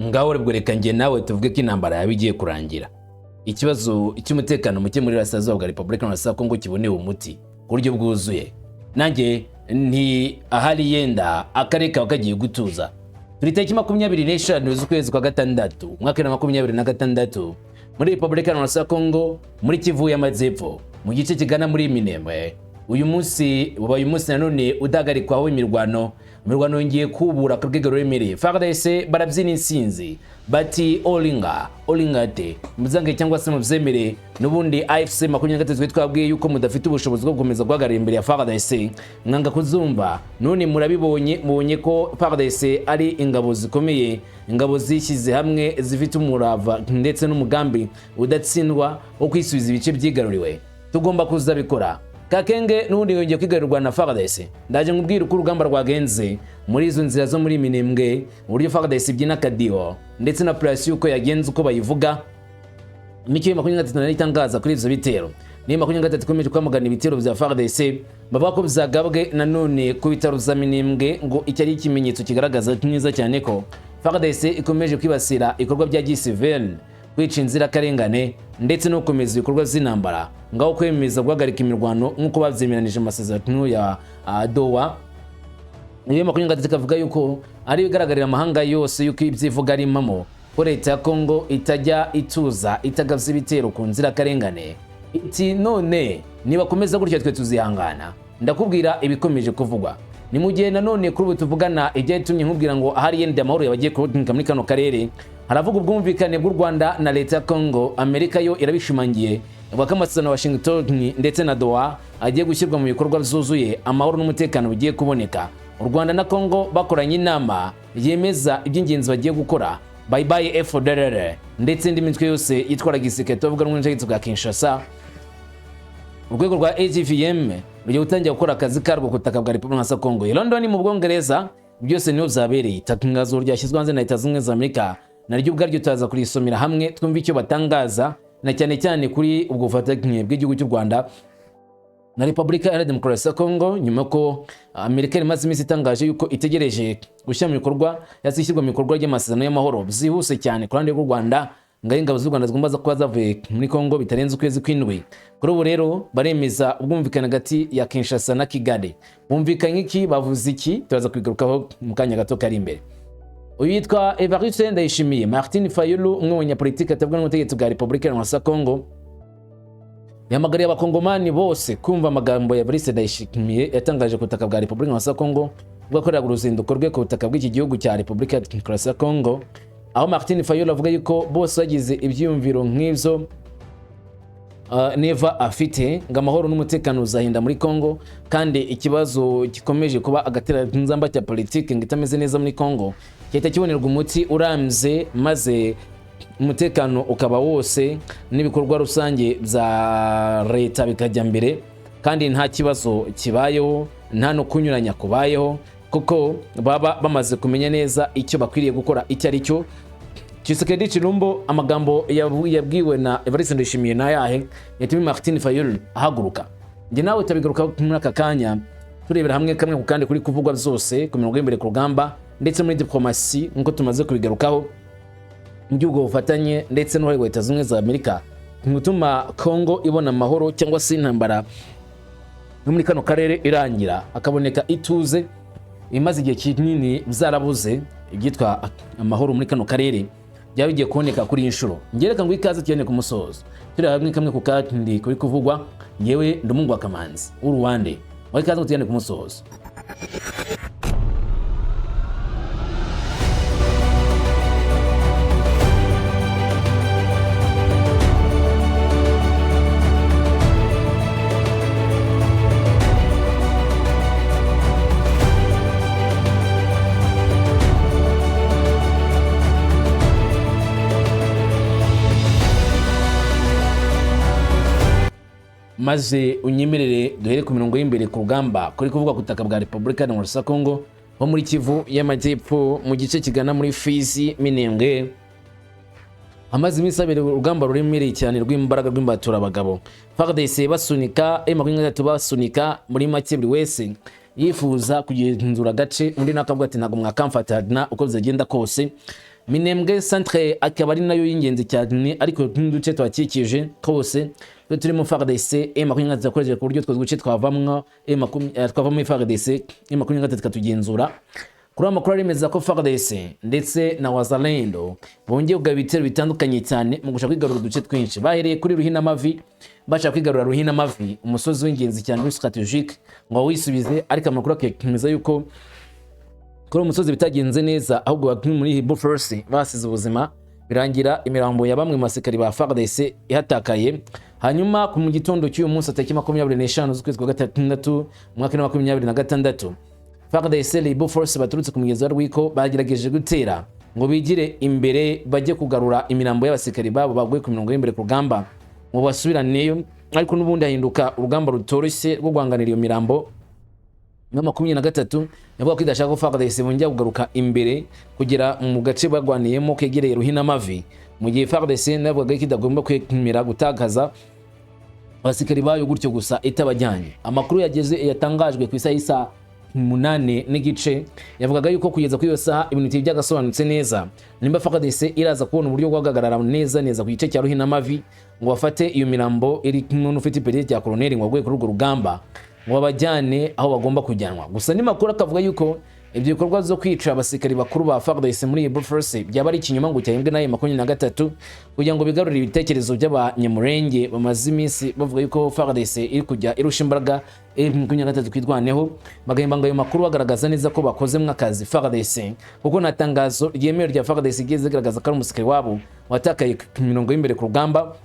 Ngaho rero reka njye nawe tuvuge ko intambara yaba igiye kurangira, ikibazo cy'umutekano muke muri Burasirazuba bwa Repubulika Iharanira Kongo kibonewe umuti ku buryo bwuzuye. Nanjye nti ahari yenda akarere kaba kagiye gutuza. Turi tariki 25 z'ukwezi kwa gatandatu, umwaka wa 2026, muri Repubulika Iharanira Kongo, muri Kivu y'Amajyepfo, mu gice kigana muri Minembwe. Uyu munsi ubaye umunsi nanone udahagarikwaho imirwano. Imirwano yongeye kubura ku rwego ruremereye. FARDC barabyina insinzi, bati olinga olinga te muzange cyangwa se mubyemere. N'ubundi AFC 23 twabwiye yuko mudafite ubushobozi bwo gukomeza guhagarara imbere ya FARDC, mwanga kuzumva. None murabibonye, mubonye ko FARDC ari ingabo zikomeye, ingabo zishyize hamwe, zifite umurava ndetse n'umugambi udatsindwa wo kwisubiza ibice byigaruriwe. Tugomba kuzabikora. Kakenge n'ubundi yongeye kwigarurirwa na FARDC. Ndaje nkubwire uko urugamba rwagenze muri izo nzira zo muri Minembwe, uburyo FARDC ibyina akadiho ndetse na operation uko yagenze, uko bayivuga, nicyo 23 nayo itangaza kuri ivyo bitero. Niyo 23 ikomeje kwamagana ibitero vya FARDC, bavuga ko byagabwe nanone ku bitaro vya Minembwe, ngo iki ari ikimenyetso kigaragaza neza cyane ko FARDC ikomeje kwibasira ibikorwa bya gisivile, kwica inzirakarengane ndetse no gukomeza ibikorwa by'intambara, ngaho kwemeza guhagarika imirwano nk'uko babyemeranije mu masezerano ya Doha. Niyo 23 ikavuga yuko ari ibigaragarira amahanga yose yuko ibyo ivuga ari impamo, ko leta ya Kongo itajya ituza itagabye ibitero ku nzirakarengane. Iti none nibakomeza gutya twe tuzihangana? Ndakubwira ibikomeje kuvugwa. Ni mu gihe nanone kuri ubu tuvugana ibyatumye nkubwira ngo ahari yenda amahoro yabagiye kuboneka muri kano karere, haravuga ubwumvikane bw'u Rwanda na leta ya Kongo. Amerika yo irabishimangiye, ivuga ko amasezerano ya Washington ndetse na Doha agiye gushyirwa mu bikorwa byuzuye, amahoro n'umutekano bigiye kuboneka. U Rwanda na Kongo bakoranye inama yemeza iby'ingenzi bagiye gukora. Bye bye FDLR ndetse n'indi mitwe yose yitwara gisirikare tuvuga n'ubutegetsi bwa Kinshasa. Urwego rwa AGVM rugiye gutangira gukora akazi karwo ku butaka bwa Repubulika ya Kongo. I London mu Bwongereza byose niho byabereye. Itangazo ryashyizwe hanze na Leta Zunze Ubumwe za Amerika naryo ubwaryo turaza kurisomera hamwe, twumve icyo batangaza, na cyane cyane kuri ubwo bufatanye bw'igihugu cy'u Rwanda na Repubulika Iharanira Demokarasi ya Kongo, nyuma ko Amerika imaze iminsi itangaje yuko itegereje gushyira mu bikorwa, yashyirwa mu bikorwa ry'amasezerano y'amahoro byihuse cyane ku ruhande rw'u Rwanda, ngo ingabo z'u Rwanda zigomba kuba zavuye muri Kongo bitarenze ukwezi kw'indwi. Kuri ubu rero baremeza ubwumvikane hagati ya Kinshasa na Kigali. Bumvikanye iki? Bavuze iki? Turaza kubigarukaho mu kanya gato kari imbere. Uyu yitwa Evariste Ndayishimiye. Martin Fayulu, umwe mu banyapolitiki atabwa n'ubutegetsi bwa Repubulika Iharanira Kongo, yahamagariye abakongomani bose kumva amagambo ya Evariste Ndayishimiye yatangaje ku butaka bwa Repubulika Iharanira Kongo ubwo yakoreraga uruzinduko rwe ku butaka bw'iki gihugu cya Repubulika ya Demokarasi ya Kongo, aho Martin Fayulu avuga yuko bose bagize ibyiyumviro nk'ibyo Neva afite, ngo amahoro n'umutekano uzahinda muri Kongo, kandi ikibazo gikomeje kuba agatereranzamba cya politiki ngo itameze neza muri Kongo gihita kibonerwa umuti urambye, maze umutekano ukaba wose n'ibikorwa rusange bya leta bikajya mbere, kandi nta kibazo kibayeho, nta no kunyuranya kubayeho, kuko baba bamaze kumenya neza icyo bakwiriye gukora icyo ari cyo. Tshisekedi Chilombo, amagambo yabwiwe na Evariste Ndayishimiye ni ayahe yatumye Martin Fayulu ahaguruka? Njye nawe turabigaruka muri aka kanya, turebera hamwe kamwe ku kandi kuri kuvugwa byose ku mirongo y'imbere ku rugamba ndetse muri diplomasi, nk'uko tumaze kubigarukaho, by'ubwo bufatanye ndetse n'uruhare rwa Leta Zunze Ubumwe za Amerika mu gutuma Kongo ibona amahoro, cyangwa se intambara no muri kano karere irangira, hakaboneka ituze imaze igihe kinini byarabuze. Ibyitwa amahoro muri kano karere byaba bigiye kuboneka kuri iyi nshuro. Ngereka ngo ikaze tugende ku musozo, turi hamwe kamwe ku kandi kuri kuvugwa. Ngewe ndi umuhungu wa Kamanzi w'Uruwande, ngo ikaze ngo tugende ku musozo. Maze unyemerere duhere ku mirongo y'imbere ku rugamba kuri kuvuga ku butaka bwa Repubulika Demokarasi ya Kongo, ho muri Kivu y'Amajyepfo, mu gice kigana muri Fizi, Minembwe. Hamaze iminsi abiri urugamba ruremereye cyane rw'imbaraga rw'imbaturabagabo, FARDC basunika, M23 basunika, muri make buri wese yifuza kugenzura agace, undi nawe akavuga ati ntabwo mwakamfatana uko bizagenda kose. Minembwe centre akaba ari nayo y'ingenzi cyane, ariko n'uduce twakikije twose twe turimo FARDC, M23 yakoresheje ku buryo two duce twavamwo twavamo FARDC, M23 ikatugenzura. Kuri ayo makuru aremeza ko FARDC ndetse na Wazalendo bongeye kugaba ibitero bitandukanye cyane mu gushaka kwigarura uduce twinshi. Bahereye kuri Ruhinamavi, bashaka kwigarura Ruhinamavi, umusozi w'ingenzi cyane uri stratégique, ngo bawisubize, ariko amakuru akemeza yuko kuri uwo musozi bitagenze neza, ahubwo bamwe muri Hibou Force basize ubuzima, birangira imirambo ya bamwe mu basirikari ba FARDC ihatakaye. Hanyuma ku mu gitondo cy'uyu munsi, tariki 25 z'ukwezi kwa gatandatu mu mwaka wa 2026, FARDC Hibou Force baturutse ku mugezi wa Rwiko bagerageje gutera ngo bigire imbere bajye kugarura imirambo y'abasirikari babo baguye ku mirongo y'imbere ku rugamba, ngo basubiraneyo, ariko n'ubundi hahinduka urugamba rutoroshye rwo guhanganira iyo mirambo. M23 yavuga ko idashaka ko FARDC bongera kugaruka imbere kugera mu gace barwaniyemo kegereye Ruhinamavi, mu gihe FARDC navugaga ko idagomba kwemera gutakaza abasirikari bayo gutyo gusa itabajyanye. Amakuru yageze yatangajwe ku isaha y'isa 8:30 yavugaga yuko kugeza kuri iyo saha ibintu byagasobanutse neza nimba FARDC iraza kubona uburyo bwo guhagarara neza neza ku gice cya Ruhinamavi ngo bafate iyo mirambo iri kumwe n'ufite ipeti rya koloneli ngo waguye kuri urwo rugamba, ngo babajyane aho bagomba kujyanwa. Gusa andi makuru akavuga yuko ibyo bikorwa byo kwica abasirikari bakuru ba FARDC muri Hibou Force byaba ari ikinyoma ngo cyahembwe na M23 kugira ngo bigarurire ibitekerezo by'abanyamurenge bamaze iminsi bavuga yuko FARDC iri kujya irusha imbaraga M23 kwirwaneho, bagahimba ngo ayo makuru bagaragaza neza ko bakozemo akazi FARDC, kuko nta tangazo ryemewe rya FARDC rigeze rigaragaza ko ari umusirikari wabo watakaye ku mirongo y'imbere ku rugamba,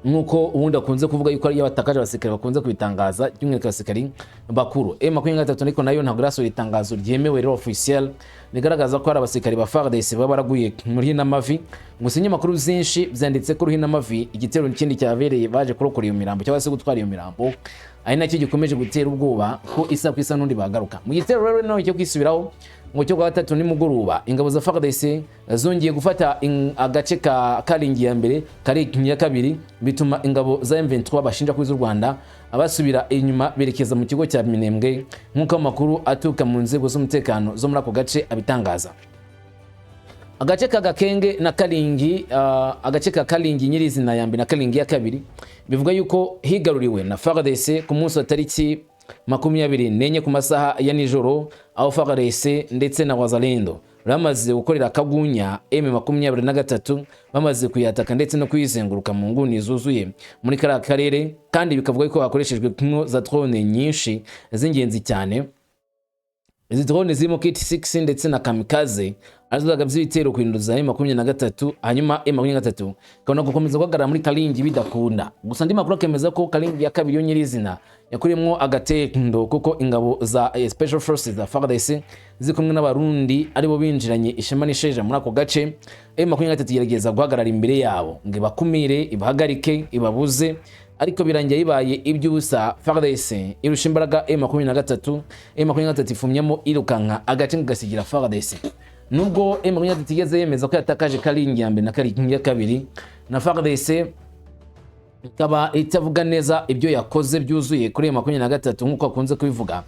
nk'uko ubundi akunze kuvuga yuko iyo batakaje abasirikare bakunze kubitangaza, by'umwihariko abasirikari bakuru. M23 ariko nayo ntabwo irasohora itangazo ryemewe rero officiel rigaragaza ko hari abasirikare ba FARDC baba baraguye muri Ruhinamavi. Gusa ibinyamakuru byinshi byanditse ko Ruhinamavi igitero kindi cyabereye, baje kurokora iyo mirambo cyangwa se gutwara iyo mirambo, ari nacyo gikomeje gutera ubwoba ko isa ku isa n'undi bagaruka mu gitero rero nawe cyo kwisubiraho. Ngo cyo kuwa gatatu nimugoroba, ingabo za FARDC zongeye gufata agace ka Karingi ya mbere, Karingi ya kabiri, bituma ingabo za M23 bashinja ko z'u Rwanda basubira inyuma berekeza mu kigo cya Minembwe, nk'uko amakuru aturuka mu nzego z'umutekano zo muri ako gace abitangaza. Agace ka Gakenge na Karingi, agace ka Karingi nyirizina ya mbere na Karingi ya kabiri, bivuga yuko higaruriwe na FARDC ku munsi wa tariki 24 ku masaha ya nijoro, aho FARDC ndetse na Wazalendo bamaze gukorera akagunya M23, bamaze kuyataka ndetse no kuyizenguruka mu nguni zuzuye muri kariya karere, kandi bikavuga ko hakoreshejwe za drone nyinshi z'ingenzi cyane. Izi drone zirimo Kit 6 ndetse na Kamikaze arizo zagabye ibitero kurinduza M23. Hanyuma M23 ikabona gukomeza guhagarara muri Karingi bidakunda. Gusa andi makuru akemeza ko Karingi ya kabiri yo nyirizina yakuriyemo agatendo, kuko ingabo za Special Forces za FARDC ziri kumwe n'Abarundi aribo binjiranye ishema n'isheja muri ako gace. M23 igerageza guhagarara imbere yabo ngo ibakumire, ibahagarike, ibabuze, ariko birangiye bibaye iby'ubusa. FARDC irusha imbaraga M23, M23 ifumyamo irukanka, agace kagasigira FARDC. Nubwo M23 igeze yemeza ko yatakaje Karingi ya mbere na Karingi ya kabiri, na FARDC ikaba itavuga neza ibyo yakoze byuzuye kuri M23 nk'uko akunze kubivuga.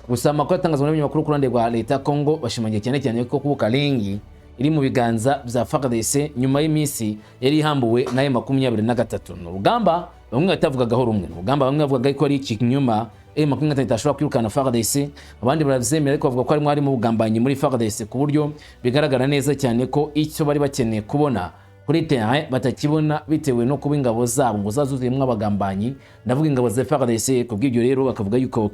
Gusa amakuru atangazwa n'ibinyamakuru ku ruhande rwa leta ya Congo bashimangiye cyane cyane ko kuba Karingi iri mu biganza bya FARDC nyuma y'iminsi yari ihambuwe na M23, ni urugamba bamwe batavugagaho rumwe. Ni urugamba bamwe bavugaga ko ari ikinyoma, M23 itashobora kwirukana FARDC, abandi barabyemera ariko bavuga ko harimo ubugambanyi muri FARDC, ku buryo bigaragara neza cyane ko icyo bari bakeneye kubona kuri terrain batakibona, bitewe no kuba ingabo zabo ngo zazuzuyemo abagambanyi, ndavuga ingabo za FARDC. Ku bw'ibyo rero bakavuga yuko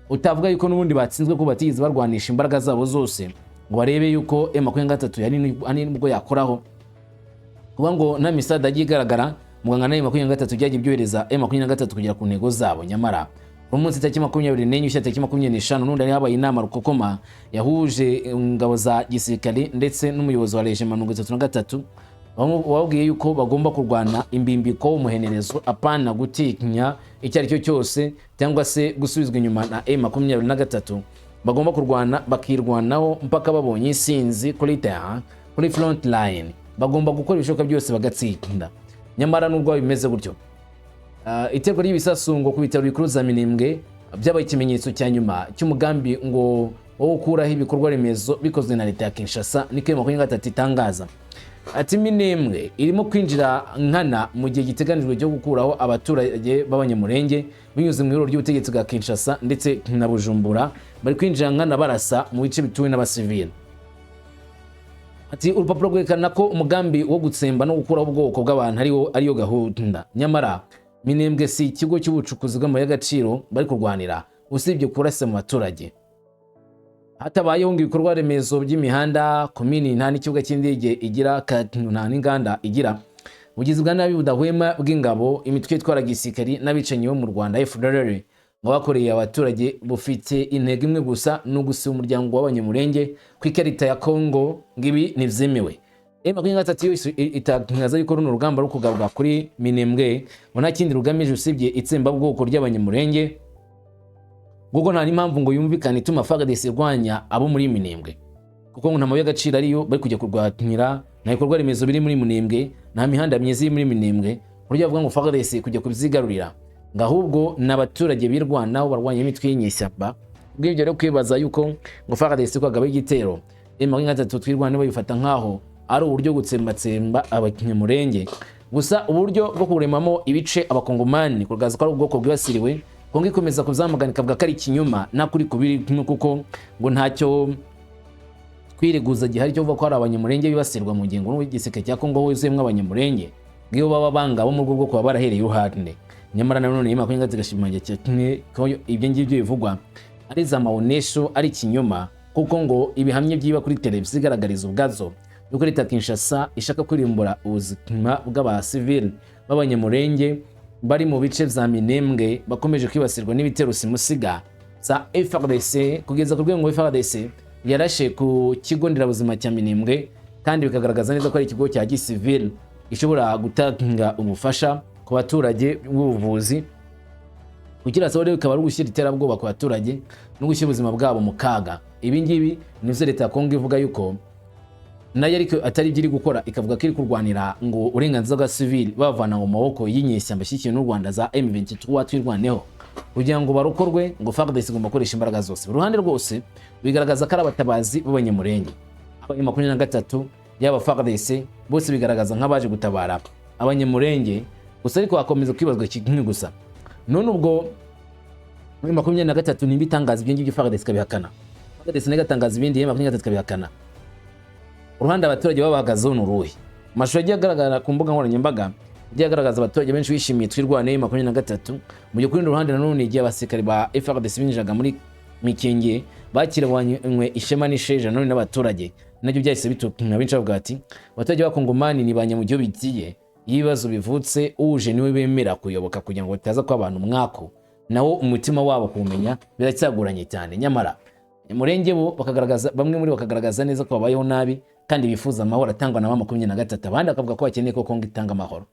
utavuga yuko n'ubundi batsinzwe, ko batigeze barwanisha imbaraga zabo zose ngo barebe yuko M23 yari nubwo yakoraho, kuba ngo nta misada yagiye igaragara muganga na M23 byagiye byohereza M23 kugera ku ntego zabo. Nyamara uyu munsi tariki 24 ushyira tariki 25 n'ubundi hari habaye inama rukokoma yahuje ingabo za gisirikare ndetse n'umuyobozi wa régiment 33, wababwiye yuko bagomba kurwana imbimbiko umuhenerezo, apana gutinya icyo ari cyo cyose cyangwa se gusubizwa inyuma na M23. Bagomba kurwana, bakirwanaho mpaka babonye insinzi kuri terrain, kuri front line. Bagomba gukora ibishoboka byose bagatsinda. Nyamara nubwo bimeze gutyo, iterwa ry'ibisasu ngo ku bitaro bikuru za Minembwe byabaye ikimenyetso cya nyuma cy'umugambi ngo wo gukuraho ibikorwa remezo bikozwe na leta ya Kinshasa, niko M23 itangaza. Ati Minembwe irimo kwinjira nkana mu gihe giteganijwe cyo gukuraho abaturage b'Abanyamurenge binyuze mu ihuriro ry'ubutegetsi bwa Kinshasa ndetse na Bujumbura. Bari kwinjira nkana, barasa mu bice bituwe n'abasivili. Ati urupapuro rwerekana ko umugambi wo gutsemba no gukuraho ubwoko bw'abantu ariyo gahunda. Nyamara Minembwe si ikigo cy'ubucukuzi bw'amabuye y'agaciro bari kurwanira, usibye kurasa mu baturage. Hatabayeho ngo ibikorwa remezo by'imihanda, komini nta n'ikibuga cy'indege igira, nta n'inganda igira. Ubugizi bwa nabi budahwema bw'ingabo, imitwe itwara gisirikari n'abicanyi bo mu Rwanda FDLR ngo bakoreye abaturage bufite intego imwe gusa, ni ugusiba umuryango w'Abanyamurenge ku ikarita ya Congo, ngo ibi ntibyemewe. M23 yo itangaza yuko runo rugamba rwo kugabwa kuri Minembwe ngo nta kindi rugamije usibye itsembabwoko ry'Abanyamurenge, kuko nta n'impamvu ngo yumvikane ituma FARDC irwanya abo muri Minembwe, kuko ngo nta mabuye y'agaciro ariyo bari kujya kurwanira, nta bikorwa remezo biri muri Minembwe, nta mihanda myiza iri muri Minembwe, ku buryo bavuga ngo FARDC kujya kubyigarurira, ngo ahubwo ni abaturage birwanaho barwanya imitwe y'inyeshyamba. Bw'ibyo rero kwibaza yuko ngo FARDC kwagaba igitero M23 Twirwaneho bayifata nkaho ari uburyo gutsembatsemba Abanyamurenge gusa, uburyo bwo kuremamo ibice Abakongomani, kugaragaza ko ari ubwoko bwibasiriwe. Kongo ikomeza kuzamagana, ikavuga ko ari ikinyoma nta kuri kubiri, kuko ngo ntacyo kwireguza gihari cyo kuvuga ko hari Abanyamurenge bibasirwa mu ngingo n'igiseke cya Kongo huzuyemo Abanyamurenge, ngiyo baba banga bo mu rwego bwo kuba barahereye uruhande. Nyamara nanone M23 igashimangira cyane ko ibyo ngibyo bivugwa ari za maonesho, ari ikinyoma, kuko ngo ibihamya byiba kuri televiziyo igaragariza ubwazo yuko leta ya Kinshasa ishaka kurimbura ubuzima bw'abasivili b'Abanyamurenge bari mu bice vya Minembwe, bakomeje kwibasirwa n'ibitero simusiga za FARDC, kugeza ku rwego FARDC yarashe ku kigo nderabuzima cya Minembwe, kandi bikagaragaza neza ko ari ikigo cya gisivili gishobora gutanga ubufasha ku baturage bw'ubuvuzi. Kugira rero bikaba ari ugushyira iterabwoba ku baturage no gushyira ubuzima bwabo mu kaga. Ibi ngibi nivyo leta ya Kongo ivuga yuko nayo ariko atari ibyo iri gukora, ikavuga ko iri kurwanira ngo uburenganzira bwa civil, bavana mu maboko y'inyeshyamba ishyigikiwe n'u Rwanda za M23 Twirwaneho, kugira ngo barokorwe. Ngo FARDC igomba gukoresha imbaraga zose. Uruhande rwose bigaragaza ko ari abatabazi b'Abanyamurenge, aba 23 yaba FARDC, bose bigaragaza nk'abaje gutabara Abanyamurenge gusa. Ariko hakomeza kwibazwa kimwe gusa: none ubwo muri 23 nimba itangaza ibyo ngibyo, FARDC ikabihakana, FARDC nayo igatangaza ibindi, 23 ikabihakana, uruhande abaturage babahagazeho ni uruhe? Amashusho yagiye agaragara ku mbuga nkoranyambaga yagiye agaragaza abaturage benshi bishimiye Twirwaneho 23, mu gihe ku rundi ruhande nanone igihe abasirikare ba FARDC binjiraga muri Mikenge bakirwanywe ishema n'isheja nanone n'abaturage. Nabyo byahise bituma benshi bavuga ati abaturage b'Abakongomani ni ba nyamujyo bigiye, iyo ibibazo bivutse uje niwe bemera kuyoboka, kugira ngo bataza kuba abantu umwako nawo umutima wabo kuwumenya biracyagoranye cyane. Nyamara Murenge bo bakagaragaza, bamwe muri bo bakagaragaza neza ko babayeho nabi kandi bifuza amahoro atangwa na 23, abandi bakavuga ko bakeneye ko Kongo itanga amahoro.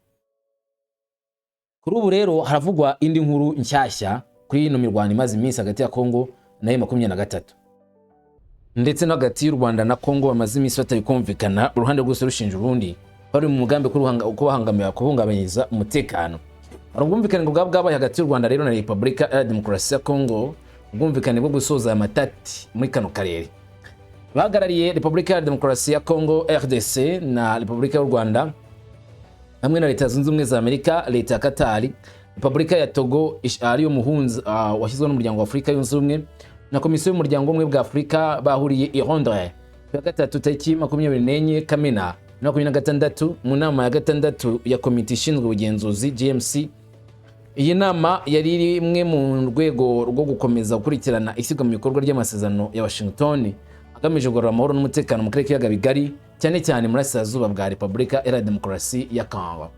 Kuri ubu rero haravugwa indi nkuru nshyashya kuri ino mirwano imaze iminsi hagati ya Kongo na 23 ndetse no hagati y'u Rwanda na Kongo, bamaze iminsi batari kumvikana, uruhande rwose rushinja urundi bari mu mugambi kubahangamira, kuhungabanyiriza umutekano. Hari ubwumvikane ngo bwaba bwabaye hagati y'u Rwanda rero na Repubulika ya Demokarasi ya Kongo, ubwumvikane bwo gusoza aya matati muri kano karere. Bahagarariye Repubulika ya Demokarasi ya Kongo RDC na Repubulika y'u Rwanda hamwe na Leta Zunze Ubumwe za Amerika, leta ya Katari, Repubulika ya Togo ariyo muhunzi washyizweho n'Umuryango wa Afurika Yunze Ubumwe na Komisiyo y'Umuryango w'Ubumwe bwa Afurika, bahuriye i Londres ku ya gatatu tariki 24 Kamena 26 mu nama ya gatandatu ya komite ishinzwe ubugenzuzi JMC. Iyi nama yari iri imwe mu rwego rwo gukomeza gukurikirana ishyirwa mu bikorwa ry'amasezerano ya Washington agamije kugarura amahoro n'umutekano mu karere k'ibiyaga bigari, cyane cyane muri Burasirazuba bwa Repubulika Iharanira Demokarasi ya Congo.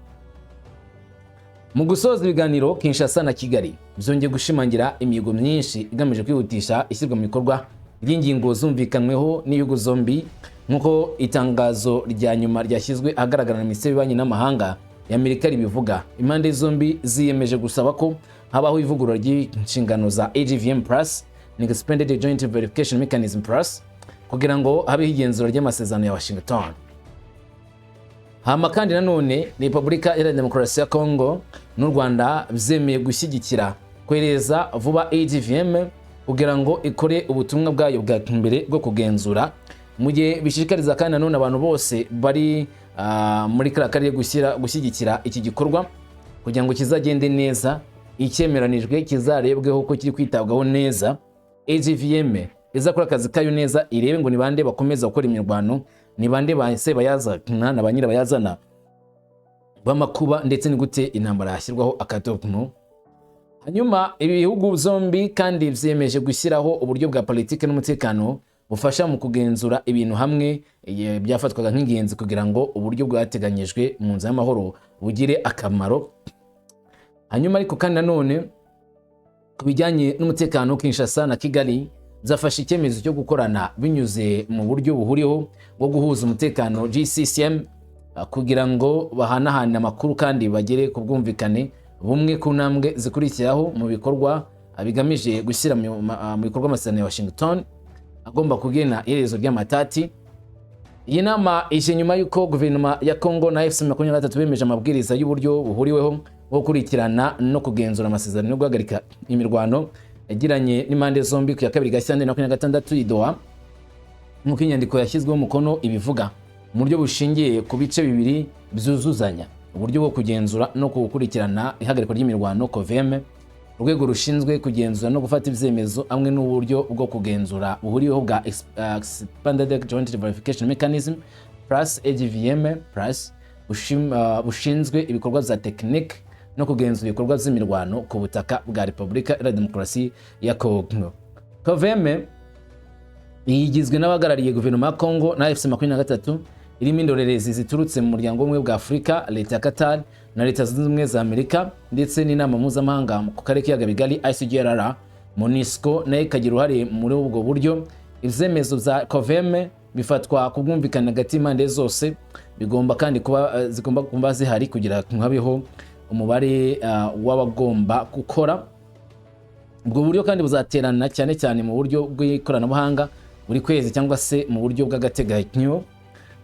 Mu gusoza ibiganiro, Kinshasa na Kigali byongeye gushimangira imihigo myinshi igamije kwihutisha ishyirwa mu bikorwa ry'ingingo zumvikanyweho n'ibihugu zombi, nk'uko itangazo rya nyuma ryashyizwe ahagaragara na Minisiteri y'Ububanyi n'Amahanga ya Amerika ribivuga. Impande zombi ziyemeje gusaba ko habaho ivugurura ry'inshingano za AGVM Plus, ni Expanded Joint Verification Mechanism Plus, kugira ngo habeho igenzura ry'amasezerano ya Washington. Hama kandi nanone Repubulika Iharanira Demokarasi ya Congo n'u Rwanda byemeye gushyigikira kohereza vuba AGVM. kugira ngo ikore ubutumwa bwayo bwa mbere bwo kugenzura, mu gihe bishishikariza kandi nanone abantu bose bari muri kariya karere gushyigikira iki gikorwa kugira ngo kizagende neza, icyemeranijwe kizarebweho ko kiri kwitabwaho neza. AGVM izakora akazi kayo neza, irebe ngo ni bande bakomeza gukora imirwano, ni bande ba sebayazana na ba nyirabayazana b'amakuba, ndetse ni gute intambara yashyirwaho akadomo. Hanyuma ibi bihugu byombi kandi byiyemeje gushyiraho uburyo bwa politiki n'umutekano bufasha mu kugenzura ibintu hamwe byafatwaga nk'ingenzi kugira ngo uburyo bwateganyijwe mu nzu y'amahoro bugire akamaro. Hanyuma ariko kandi nanone ku bijyanye n'umutekano, Kinshasa na Kigali zafashe icyemezo cyo gukorana binyuze mu buryo buhuriweho bwo guhuza umutekano, GCCM, kugira ngo bahanahane amakuru kandi bagere ku bwumvikane bumwe ku ntambwe zikurikiraho mu bikorwa bigamije gushyira mu bikorwa amasezerano ya Washington agomba kugena iherezo ry'amatati. Iyi nama ije nyuma y'uko guverinoma ya Congo na AFC 23 bemeje amabwiriza y'uburyo buhuriweho bwo gukurikirana no kugenzura amasezerano yo guhagarika imirwano yagiranye n'impande zombi ku ya 2 Gashyantare 2026 i Doha, nk'uko inyandiko yashyizweho umukono ibivuga, mu buryo bushingiye ku bice bibiri byuzuzanya: uburyo bwo kugenzura no gukurikirana ihagarikwa ry'imirwano, COVM, urwego rushinzwe kugenzura no gufata ibyemezo, hamwe n'uburyo bwo kugenzura buhuriweho bwa Expanded Joint Verification Mechanism plus AGVM plus, bushinzwe ibikorwa bya tekinike no kugenzura ibikorwa by'imirwano ku butaka bwa Repubulika Iharanira Demokarasi ya Congo. COVM igizwe n'abahagarariye guverinoma ya Congo na AFC 23, irimo indorerezi ziturutse mu muryango w'Ubumwe bwa Afurika, leta ya Qatar na Leta Zunze Ubumwe za Amerika, ndetse n'inama mpuzamahanga ku karere k'ibiyaga bigari, ICGLR. MONUSCO nayo ikagira uruhare muri ubwo buryo. Ibyemezo bya COVM bifatwa ku bwumvikane hagati y'impande zose, bigomba kandi kuba zigomba kuba zihari kugira ngo habeho umubare w'abagomba gukora. Ubwo buryo kandi buzaterana cyane cyane mu buryo bw'ikoranabuhanga buri kwezi cyangwa se mu buryo bw'agateganyo,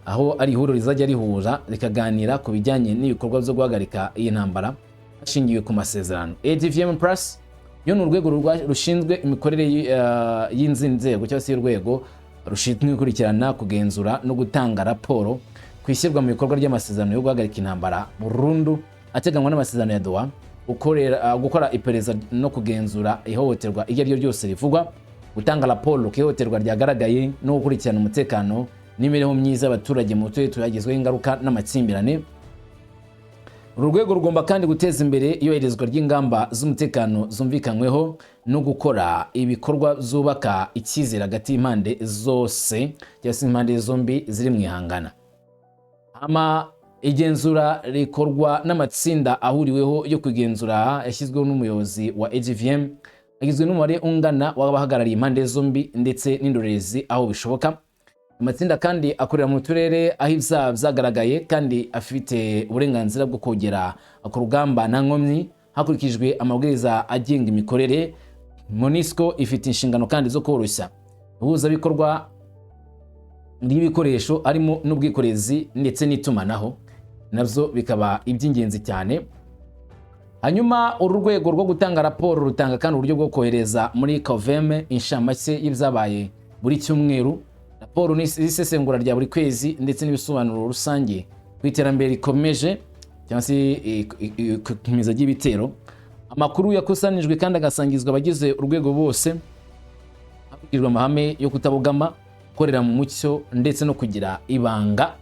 aho ari ihuriro rizajya rihura rikaganira ku bijyanye n'ibikorwa byo guhagarika iyi ntambara hashingiwe ku masezerano. AGVM Plus yo ni urwego rushinzwe imikorere y'inzi nzego cyangwa se y'urwego rushinzwe gukurikirana, kugenzura no gutanga raporo ku ishyirwa mu bikorwa ry'amasezerano yo guhagarika intambara burundu ateganywa n'amasezerano ya Doha, gukora iperereza no kugenzura ihohoterwa iryo ari ryo ryose rivugwa, gutanga raporo ku ihohoterwa ryagaragaye no gukurikirana umutekano n'imibereho myiza y'abaturage mu turere tuyagizweho ingaruka n'amakimbirane. Uru rwego rugomba kandi guteza imbere iyubahirizwa ry'ingamba z'umutekano zumvikanyweho no gukora ibikorwa zubaka icyizere hagati y'impande zose cyangwa se impande zombi ziri mu ihangana. Hama igenzura rikorwa n'amatsinda ahuriweho yo kugenzura yashyizweho n'umuyobozi wa AGVM, agizwe n'umubare ungana w'abahagarariye impande zombi ndetse n'indorerezi aho bishoboka. Amatsinda kandi akorera mu turere aho ibyaha byagaragaye kandi afite uburenganzira bwo kugera ku rugamba nta nkomyi hakurikijwe amabwiriza agenga imikorere. MONUSCO ifite inshingano kandi zo koroshya ihuzabikorwa ry'ibikoresho harimo n'ubwikorezi ndetse n'itumanaho, nabyo bikaba iby'ingenzi cyane. Hanyuma uru rwego rwo gutanga raporo rutanga kandi uburyo bwo kohereza muri COVM inshamake y'ibyabaye buri cyumweru, raporo n'isesengura rya buri kwezi, ndetse n'ibisobanuro rusange ku iterambere rikomeje cyangwa se ikomeza ry'ibitero. Amakuru yakusanijwe kandi agasangizwa abagize urwego bose hakurikijwe amahame yo kutabogama, gukorera mu mucyo ndetse no kugira ibanga.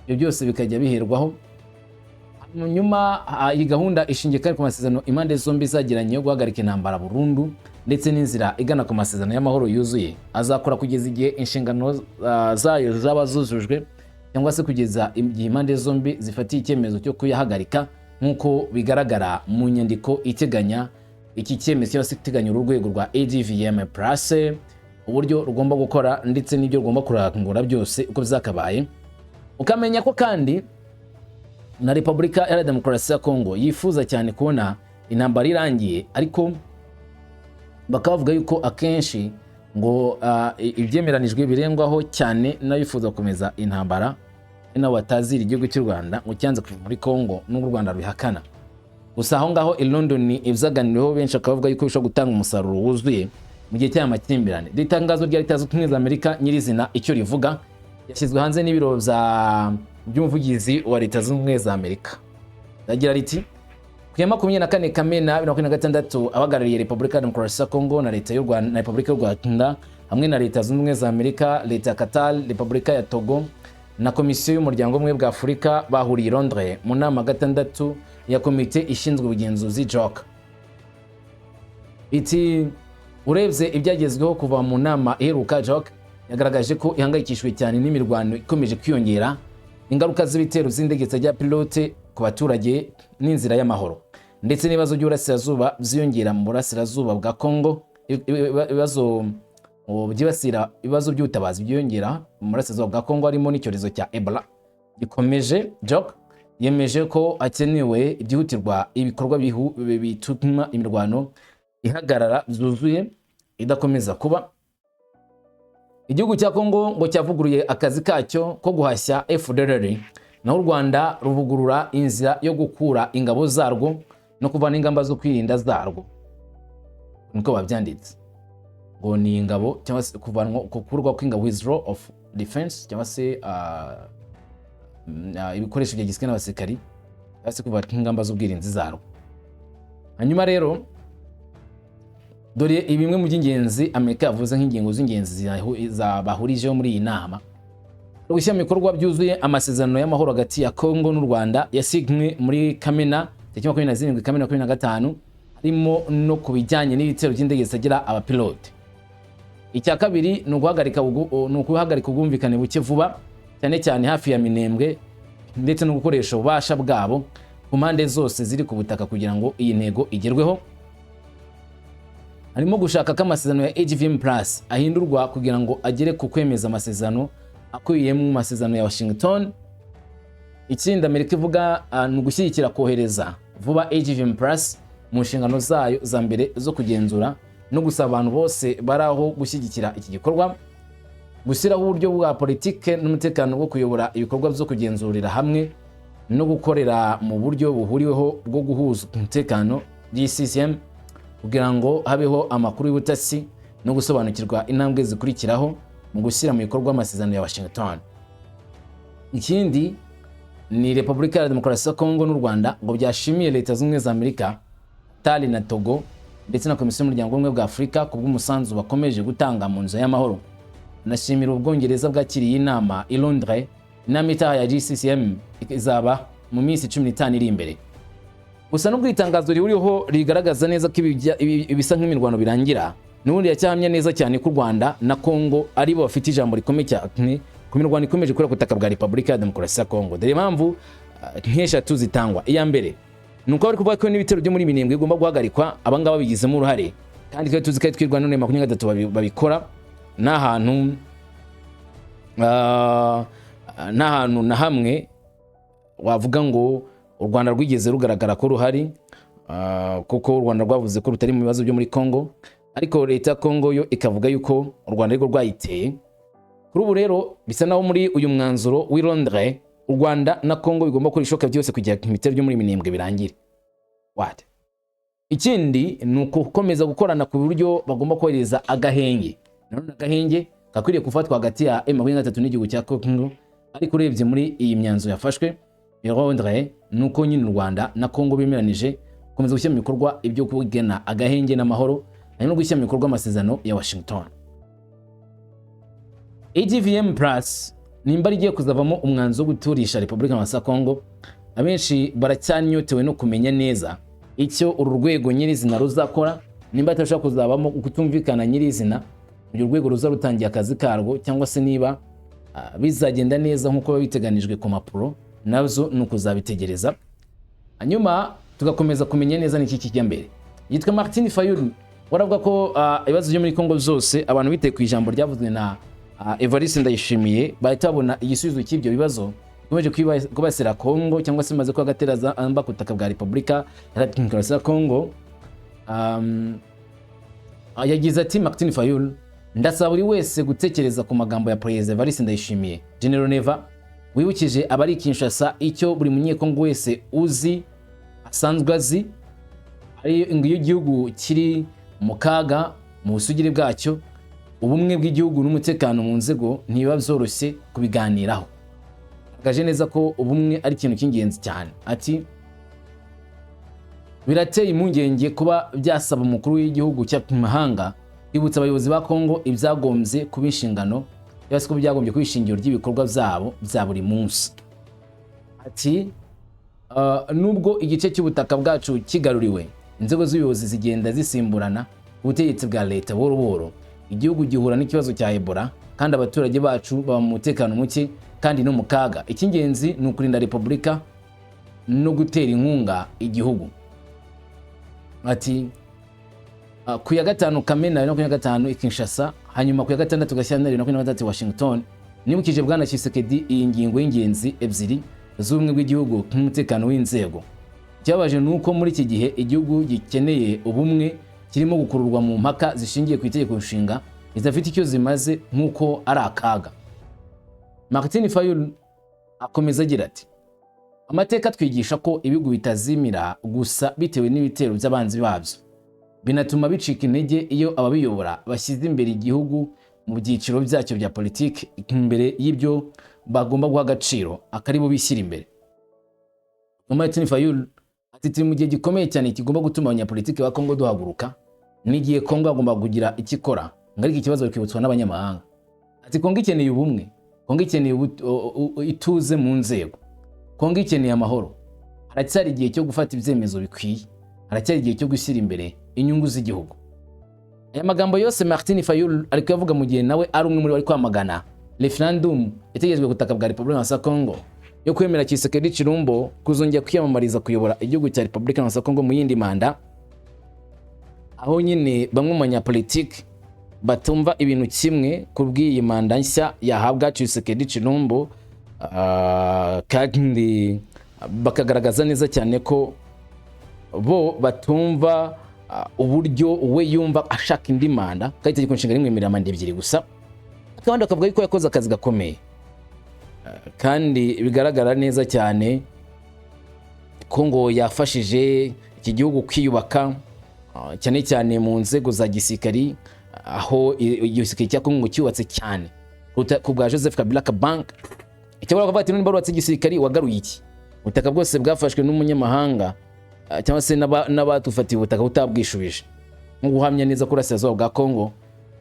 Ibyo byose bikajya biherwaho. Nyuma iyi gahunda ishingiye kandi ku masezerano impande zombi zagiranye yo guhagarika intambara burundu ndetse n'inzira igana ku masezerano y'amahoro yuzuye azakora kugeza igihe inshingano zayo zaba zujujwe cyangwa se kugeza igihe impande zombi zifatiye icyemezo cyo kuyahagarika, nk'uko bigaragara mu nyandiko iteganya iki cyemezo cyangwa se iteganya uru rwego rwa AGVM Plus, uburyo rugomba gukora ndetse n'ibyo rugomba kurangura byose uko byakabaye. Ukamenya ko kandi na Repubulika Iharanira Demokarasi ya Kongo yifuza cyane kubona intambara irangiye, ariko bakaba bavuga yuko akenshi ngo ibyemeranijwe birengwaho cyane n'abifuza gukomeza intambara, ari nabo batazira igihugu cy'u Rwanda ngo cyanze kuva muri Kongo, n'ubwo u Rwanda rubihakana. Gusa aho ngaho i London ibyaganiriweho, benshi bakaba bavuga yuko bishobora gutanga umusaruro wuzuye. mu gihe cy'aya makimbirane. Iri tangazo rya Leta Zunze Ubumwe za Amerika nyirizina icyo rivuga, yashyizwe hanze n'ibiro by'umuvugizi wa Leta Zunze Ubumwe za Amerika, rigira riti: "Ku ya 24 Kamena 2026, abahagarariye Repubulika ya Demokarasi ya Kongo na Leta y'u Rwanda na Repubulika y'u Rwanda hamwe na Leta Zunze Ubumwe za Amerika, Leta ya Qatar, Repubulika ya Togo na Komisiyo y'Umuryango w'Ubumwe bwa Afurika bahuriye i Londres mu nama gatandatu ya komite ishinzwe ubugenzuzi JOC." Iti: "Urebye ibyagezweho kuva mu nama iheruka, JOC yagaragaje ko ihangayikishijwe cyane n'imirwano ikomeje kwiyongera, ingaruka z'ibitero z'indege zitagira pilote ku baturage n'inzira y'amahoro, ndetse n'ibibazo by'uburasirazuba byiyongera mu burasirazuba bwa Congo, ibibazo byibasira ibibazo by'ubutabazi byiyongera mu burasirazuba bwa Congo, harimo n'icyorezo cya Ebola gikomeje. JOC yemeje ko hakenewe byihutirwa ibikorwa bituma imirwano ihagarara byuzuye, idakomeza kuba. Igihugu cya Kongo ngo cyavuguruye akazi kacyo ko guhashya FDLR, naho u Rwanda ruvugurura inzira yo gukura ingabo zarwo no kuvana ingamba zo kwirinda zarwo." Niko babyanditse, ngo ni ingabo cyangwa se kuvanwa, gukurwa kw'ingabo, withdraw of defense, cyangwa se ibikoresho bya gisirikare n'abasirikari, cyangwa se kuva ingamba z'ubwirinzi zarwo. Hanyuma rero dore bimwe mu by'ingenzi Amerika yavuze nk'ingingo z'ingenzi bahurijeho muri iyi nama: gushyira mu bikorwa byuzuye amasezerano y'amahoro hagati ya Congo n'u Rwanda yasinywe muri Kamena, tariki 27 Kamena 2025, harimo no ku bijyanye n'ibitero by'indege zitagira abapilote. Icya kabiri ni ukuhagarika ubwumvikane buke vuba, cyane cyane hafi ya Minembwe, ndetse no gukoresha ububasha bwabo ku mpande zose ziri ku butaka kugira ngo iyi ntego igerweho. Harimo gushaka ko amasezerano ya AGVM Plus ahindurwa kugira ngo agere ku kwemeza amasezerano akubiye mu masezerano ya Washington. Ikindi Amerika ivuga ni ugushyigikira kohereza vuba AGVM Plus mu nshingano zayo za mbere zo kugenzura, no gusaba abantu bose bari aho gushyigikira iki gikorwa, gushyiraho uburyo bwa politike n'umutekano bwo kuyobora ibikorwa byo kugenzurira hamwe no gukorera mu buryo buhuriweho bwo guhuza umutekano, GCCM, kugira ngo habeho amakuru y'ubutasi no gusobanukirwa intambwe zikurikiraho mu gushyira mu bikorwa amasezerano ya Washington. Ikindi ni Repubulika ya Demokarasi ya Kongo n'u Rwanda ngo byashimiye Leta Zunze Ubumwe za Amerika, Tali na Togo, ndetse na Komisiyo y'Umuryango w'Ubumwe bwa Afurika ku bw'umusanzu bakomeje gutanga mu nzu y'amahoro. Anashimira Ubwongereza bwakiriye inama i Londres. Inama itaha ya GCCM izaba mu minsi 15 iri imbere. Gusa nubwo itangazo ririho rigaragaza neza ko ibisa nk'imirwano birangira, n'ubundi yacyahamya neza cyane ko u Rwanda na Kongo ari bo bafite ijambo rikomeye cyane ku mirwano ikomeje kubera ku butaka bwa Repubulika ya Demokarasi ya Kongo. Dore impamvu nk'eshatu zitangwa. Iya mbere ni uko bari kuvuga ko n'ibitero byo muri Minembwe bigomba guhagarikwa, abangaba babigizemo uruhare, kandi twari tuzi ko Twirwaneho 23 babikora. N'ahantu na hamwe wavuga ngo u Rwanda rwigeze rugaragara ko ruhari, kuko u Rwanda rwavuze ko rutari mu bibazo byo muri Congo, ariko leta ya Congo yo ikavuga yuko u Rwanda arirwo rwayiteye. Kuri ubu rero bisa naho muri uyu mwanzuro w'i Londres u Rwanda na Congo bigomba gukora ibishoboka byose kugira ngo ibitero byo muri Minembwe birangire. What? Ikindi ni ukukomeza gukorana ku buryo bagomba kohereza agahenge. Nanone agahenge gakwiriye gufatwa hagati ya M23 n'igihugu cya Congo. Ariko urebye muri iyi myanzuro yafashwe i Londres, ni uko nyine u Rwanda na Congo bemeranije gukomeza gushyira mu bikorwa ibyo kugena agahenge n'amahoro, harimo no gushyira mu bikorwa amasezerano ya Washington. AGVM Plus nimba rigiye kuzavamo umwanzuro wo guturisha Repubulika ya Congo, abenshi baracyanyotewe no kumenya neza icyo uru rwego nyirizina ruzakora, nimba hatashobora kuzabamo kutumvikana nyirizina urwo rwego ruza rutangiye akazi karwo, cyangwa se niba bizagenda neza nk'uko biba biteganijwe ku mpapuro. Nazo ni ukuzabitegereza, hanyuma tugakomeza kumenya neza n'iki kijya mbere. Yitwa Martin Fayulu, waravuga ko ibibazo byo muri Congo zose, abantu bitaye ku ijambo ryavuzwe na Evariste Ndayishimiye, bahita babona igisubizo cy'ibyo bibazo bikomeje kubasira Congo, cyangwa se bimaze kuba agatereranzamba ku butaka bwa Repubulika Iharanira Demokarasi ya Congo. Yagize ati Martin Fayulu: "Ndasaba buri wese gutekereza ku magambo ya Perezida Evariste Ndayishimiye, General Neva, wibukije abari i Kinshasa icyo buri Munyekongo wese uzi asanzwe azi, ari ngo iyo igihugu kiri mu kaga Mu busugire bwacyo, ubumwe bw'igihugu n'umutekano mu nzego ntibiba byoroshye kubiganiraho. Agaragaje neza ko ubumwe ari ikintu cy'ingenzi cyane. Ati: "Birateye impungenge kuba byasaba umukuru w'igihugu cy'amahanga kwibutsa abayobozi ba Kongo ibyagombye kuba inshingano, cyangwa se ko byagombye kuba ishingiro ry'ibikorwa byabo bya buri munsi." Ati: "Nubwo igice cy'ubutaka bwacu kigaruriwe, inzego z'ubuyobozi zigenda zisimburana ubutegetsi bwa leta buhoro buhoro. Igihugu gihura n'ikibazo cya Ebola, kandi abaturage bacu baba mu mutekano muke kandi no mu kaga. Icy'ingenzi ni ukurinda repubulika no gutera inkunga igihugu." Ati: "Ku ya 5 Kamena 2025 i Kinshasa, hanyuma ku ya 6 Gashyantare 2023 Washington, nibukije Bwana Tshisekedi iyi ngingo y'ingenzi ebyiri z'ubumwe bw'igihugu n'umutekano w'inzego. Ikibabaje ni uko muri iki gihe igihugu gikeneye ubumwe kirimo gukururwa mu mpaka zishingiye ku itegeko nshinga zidafite icyo zimaze, nk'uko ari akaga." Martin Fayulu akomeza agira ati: "Amateka twigisha ko ibihugu bitazimira gusa bitewe n'ibitero by'abanzi babyo, binatuma bicika intege iyo ababiyobora bashyize imbere igihugu mu byiciro byacyo bya politiki imbere y'ibyo bagomba guha agaciro, akari bo bishyira imbere." Martin Fayulu ati: "Turi mu gihe gikomeye cyane kigomba gutuma abanyapolitiki ba Kongo duhaguruka. N'igihe Kongo agomba kugira icyo ikora ngo, ariko ikibazo bikibutswa n'abanyamahanga." Ati: "Kongo ikeneye ubumwe, Kongo ikeneye ituze mu nzego, Kongo ikeneye amahoro. Haracyari igihe cyo gufata ibyemezo bikwiye, haracyari igihe cyo gushyira imbere inyungu z'igihugu." Aya magambo yose Martin Fayulu ari kuyavuga mu gihe nawe ari umwe muri bari kwamagana referendum itegerejwe ku butaka bwa Repubulika ya Kongo yo kwemera Tshisekedi Tshilombo kuzongera kwiyamamariza kuyobora igihugu cya Repubulika ya Kongo mu yindi manda, aho nyine bamwe mu banyapolitiki batumva ibintu kimwe ku bw'iyi manda nshya yahabwa Tshisekedi Tshilombo, kandi bakagaragaza neza cyane ko bo batumva uburyo we yumva ashaka indi manda kandi itegeko nshinga rimwemerera manda ebyiri gusa. Abandi bakavuga yuko yakoze akazi gakomeye, kandi bigaragara neza cyane ko ngo yafashije iki gihugu kwiyubaka, cyane cyane mu nzego za gisirikari, aho igisirikare cya Kongo cyubatse cyane ku bwa Joseph Kabila Kabange. Icyakora bakavuga ati: "Niba wubatse igisirikari, wagaruye iki? Ubutaka bwose bwafashwe n'umunyamahanga, cyangwa se n'abadufatiye ubutaka butabwishubije." Nko guhamya neza ko Uburasirazuba bwa Kongo,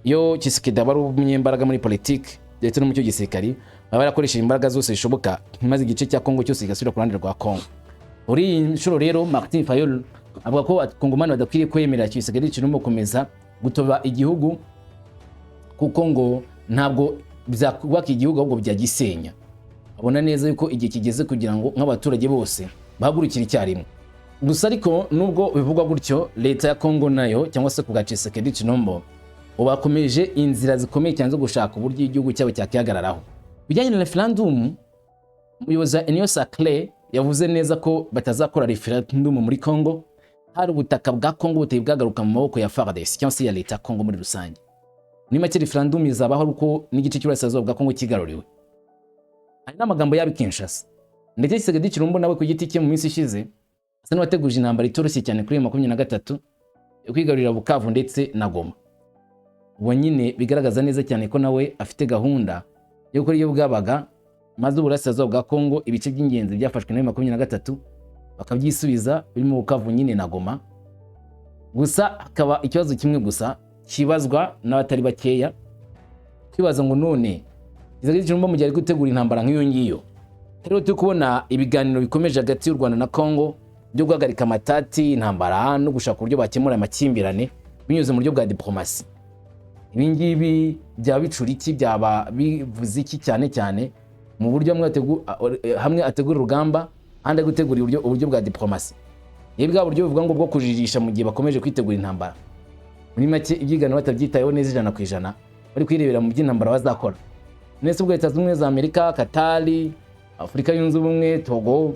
iyo Tshisekedi aba ari umunyembaraga muri politiki ndetse no mu cyo gisirikari, baba barakoresheje imbaraga zose zishoboka maze igice cya Kongo cyose kigasubira ku ruhande rwa Kongo. Muri iyi nshuro rero, Martin Fayulu avuga ko abakongomani badakwiriye kwemerera Tshisekedi Tshilombo gukomeza gutoba igihugu, kuko ngo ntabwo byakubaka igihugu, ahubwo byagisenya. Abona neza yuko igihe kigeze kugira ngo nk'abaturage bose bahagurukire icyarimwe. Gusa ariko nubwo bivugwa gutyo, leta ya Kongo nayo, cyangwa se ku bwa Tshisekedi Tshilombo, ubu bakomeje inzira zikomeye cyane zo gushaka uburyo igihugu cyabo cyakihagararaho. Bijyanye na referendum, umuyobozi wa Union Sacrée yavuze neza ko batazakora referendum muri Kongo hari ubutaka bwa Kongo butari bwagaruka mu maboko ya FARDC cyangwa se ya leta ya Kongo muri rusange. Muri make, referendum izabaho ari uko n'igice cy'uburasirazuba bwa Kongo kigaruriwe. Hari n'amagambo yaba i Kinshasa, ndetse Tshisekedi Tshilombo nawe ku giti cye mu minsi ishize asa n'uwateguje intambara itoroshye cyane kuri 23 yo kwigarurira Bukavu ndetse na Goma. Ubwo nyine bigaragaza neza cyane ko nawe afite gahunda yo gukora iyo bwabaga, maze uburasirazuba bwa Kongo, ibice by'ingenzi byafashwe na 23, bakabyisubiza, birimo Bukavu nyine na Goma. Gusa hakaba ikibazo kimwe gusa kibazwa n'abatari bakeya, kwibaza ngo: none Tshisekedi Tshilombo mu gihe ari gutegura intambara nk'iyo ngiyo, rero turi kubona ibiganiro bikomeje hagati y'u Rwanda na Kongo byo guhagarika amatati, intambara no gushaka uburyo bakemura amakimbirane binyuze mu buryo bwa diplomasi, ibi ngibi byaba bicura iki? Byaba bivuze iki? Cyane cyane mu buryo hamwe ategura urugamba, ahandi ari gutegura uburyo bwa diplomasi. Iyo bwa buryo buvuga ngo bwo kujijisha mu gihe bakomeje kwitegura intambara. Muri make, ibyiganiro batabyitayeho neza 100%, bari kwirebera mu by'intambara bazakora. Nese ubwo Leta Zunze Ubumwe za Amerika, Katari, Afurika Yunze Ubumwe, Togo,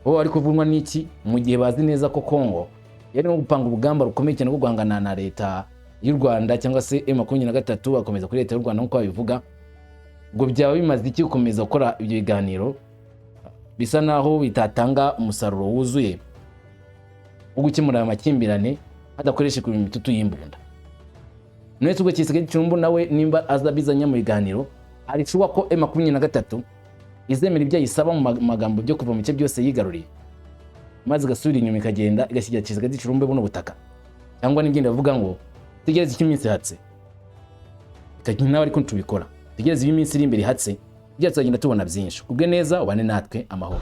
bo bari kuvunwa n'iki mu gihe bazi neza ko Kongo yari no gupanga urugamba rukomeye cyane rwo guhangana na leta y'u Rwanda cyangwa se M23, bakomeza kuri leta y'u Rwanda nk'uko babivuga? Ubwo byaba bimaze iki gukomeza gukora ibyo biganiro bisa naho bitatanga umusaruro wuzuye wo gukemura aya makimbirane hadakoreshejwe imitutu y'imbunda? None ubwo Tshisekedi Tshilombo nawe nimba aza bizanya mu biganiro, ari sure ko M23 izemera ibyo ayisaba mu magambo byo kuva mu bice byose yigaruriye, maze igasubira inyuma, ikagenda igashyigikira Tshisekedi Tshilombo buno butaka, cyangwa n'ingenda bavuga ngo tegereze icyo iminsi ihatse, ikagira nawe ariko tubikora, tegereze iyo iminsi iri imbere ihatse, ibyo tuzagenda tubona byinshi. Kubwe neza, ubane natwe amahoro.